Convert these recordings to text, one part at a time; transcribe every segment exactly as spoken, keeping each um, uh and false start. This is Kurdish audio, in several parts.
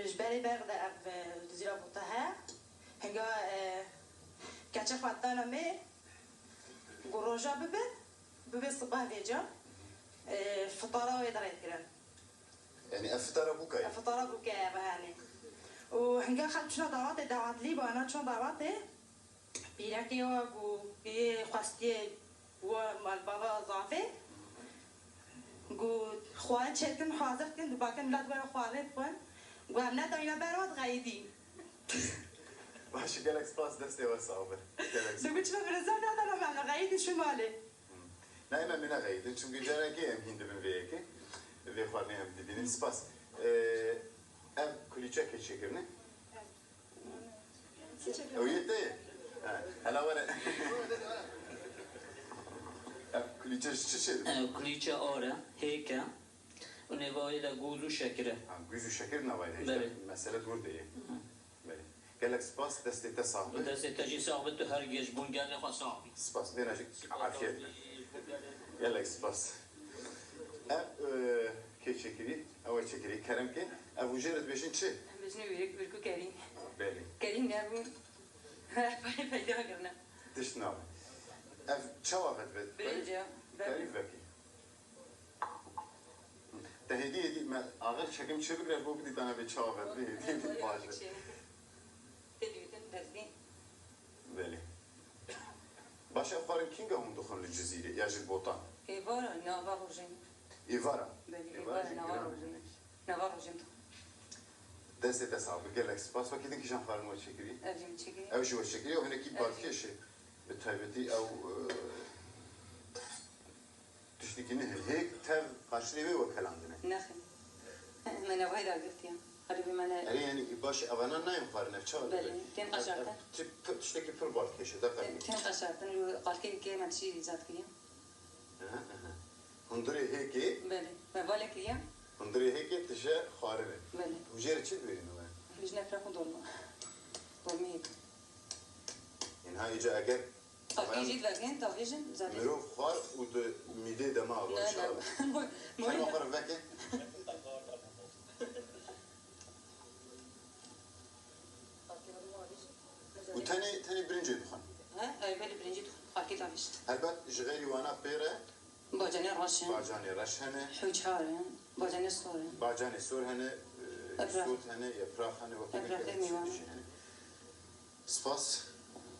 Ji berê berx de ev, e, dizîra bûte he. Hinga, e, keçe xwe dana me, ku roja bibe, bibe sibah vêca, e, fitara wê dirêkirin. Yanî ev fitara bûka ye? Ev fitara bûka ye, ev hanê. Û hinga xelk çûna dawatê, dawatlî bana çûna dawatê. Pîrekê we ku yê xwestiye we malbava zafê, ku xwarin çêtin hazir dikin, dibakin milet were xwarin dixwin. Ku em nedayne ber we dixeyidî. Baş e, gelek spas, destê we sax be. Gelek spas. Digot çima viriza nadana me, em nexeyidî şûn malê. Hmm. Ne, me, me nexeyidin, çimkî carekê em hîn dibin vê yekê. Vê xwarinê em dibînin. Spas. Ee, ev kulîçe kê çêkirine? Ew yê te ye? Ha, hela were. Ev kulîçe ji çi çê dibe? Ev kulîçe ar e, hêk e. Û nêva wê de gûz û şekir e. Ha, gûz û şekir nava wê de. Belê. Îşte mesele dûr de ye. Hı. Belê. Gelek spas, destê te sax be. Destê te jî sax be, tu her giş bûn gelê xwe sax bî. Spas, vêna jî afiyet be. Gelek spas. Ev, e, kê çêkirî? Ew çêkirî, kerem ke. Ev û jê re dibêjin çi? Em dibêjin wîrik, wîrku kerî. Belê. Kerî nebû. Pey-, peyda kirine. Tişt nabe. Ev çawa vedibe? Birinci, kerî vekî. Te hêdî hêdî me axir çekim çê bigire, bo bidî dana vê çawa vedibe, hêdî hêdî baş e. Tê dîtin destî. Belê. Baş e, xwarin kînga hûn dixwin li Cizîrê ya ji Botan? Êvara, nava rojê. Êvara? Belê, êvara, êvara jî nava rojê. Nava rojê. Destê te sax be, gelek spas. Wekî din kîjan xwarin we çêkirî? Ev jî min çêkirî. Ev jî we çêkirî, ew hinekî balkêş e. Bi taybetî ew, e, tiştekî nihê. Hêk tev qaşirê wê wekelandine. Nexê. Me navayê dagirtiye. Herî bi me ne. Erê, yanî baş e, evana nayên xwarin, ev çawa dibe? Belê, tên qaşartin. Ev, ev ti-, pi-, tiştekî pir balkêş e, de qelbî. Tên qaşartin, û qalkê ke me tişî zat kiriye. Aha, aha. Hundirê hêkê? Belê. Me vale kiriye. Hundirê hêkê tije xwarinê. Belê. Û jê re çi dibêjin we? Dibêjin efra xwe dolma. Dolmê hêk. Înha îca eger Tavî jî vegên, tavî jî zaten. Mirov xwar û di mîdê de ma, ne, ne. Çawa? Mo-, mo-, Kerema xwe re veke. Û tenê, tenê birincê dixwin. He, ew belê birincê dixwin. Xalkê tavî jî. Helbet ji xeyrî wana pê re Bacanê reş in. Bacanê reş hene. Hûçar in. Bacanê sor in. Bacanê sor hene, e, Epraq. Îsot hene, yepraq hene, wekî Epraqê din mîwan. Jî hene. Spas.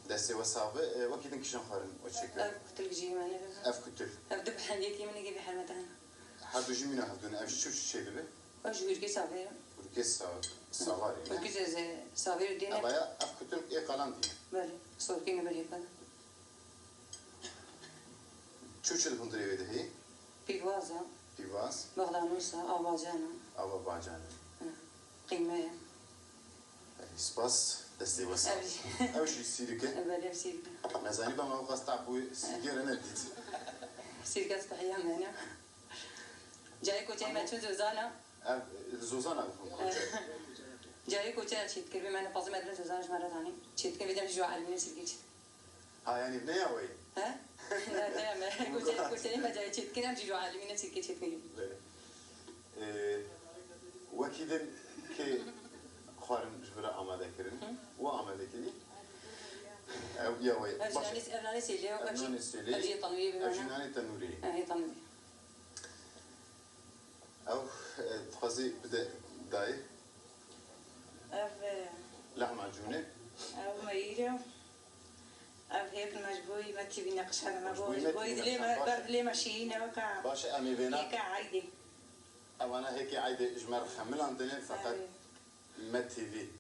Destê we sax be. E, wekî din kîjan xwarin we çêkir? Ev kutil jî me ne. Ev kutil. Ev du bi hendekî min ê bi hermete hene. Her du jî mîna hevdû ne. Ev ji çi çê dibe? Ev ji wîrkê savê ye. Wîrkê sa-, savarê ne? Wîrkê ze-, ze-, savê dê ne. Eva ya, ev kutil ê qalan diye. Belê. Sorkê ne belê qal. Çi çi di hundirê wê de heye? Pîvaz e. Pîvaz. Bexdanûs e, ava bacan e. Ava bacan e. Hı. Qîme ye. Ey, spas, destê we sağ. Ev jî. Ew jî sîrike. Belê, ev sîrike. Nezanî bem ew qas tap û sîrke re nedît. Sîrke spihiya me ne. Carê koçeyê me çûn Zozana. Ev, li Zozana dixwin koçe. Carê koçeya çêtkir, bê me ne pazê me dibe Zozana ji me re danî. Çêtkir, vê dem jî ji we elmîne sîrkê çêtkir. Ha, yanî ne ya we? He? Ne, ne ya me. Koçe, koçeyê me carê çêtkir, em jî ji we elmîne sîrkê çêtkir. Belê. Ee, wekî din kê xwarin ji vir re amade kirin? Hı. We amade kirî? Ev ya we. Ev jî nanê, ev nanê sêlê ye, ev jî, ev jî yê tenûrê ye. Ev jî nanê tenûrê ye. Ev jî yê tenûrê ye. Ew, e, dixwazî bide dayê? Ev, e, lahmacûn e. Ew meyîr e. Ev hêk me ji bo me tîvî neqişane me bo, ji bo dilê me, ber dilê me şîrîn e weka. Baş e, em ê vêna. Hêka eydê. Evana hêkê eydê ji me re xemilandine, feqet me tîvî.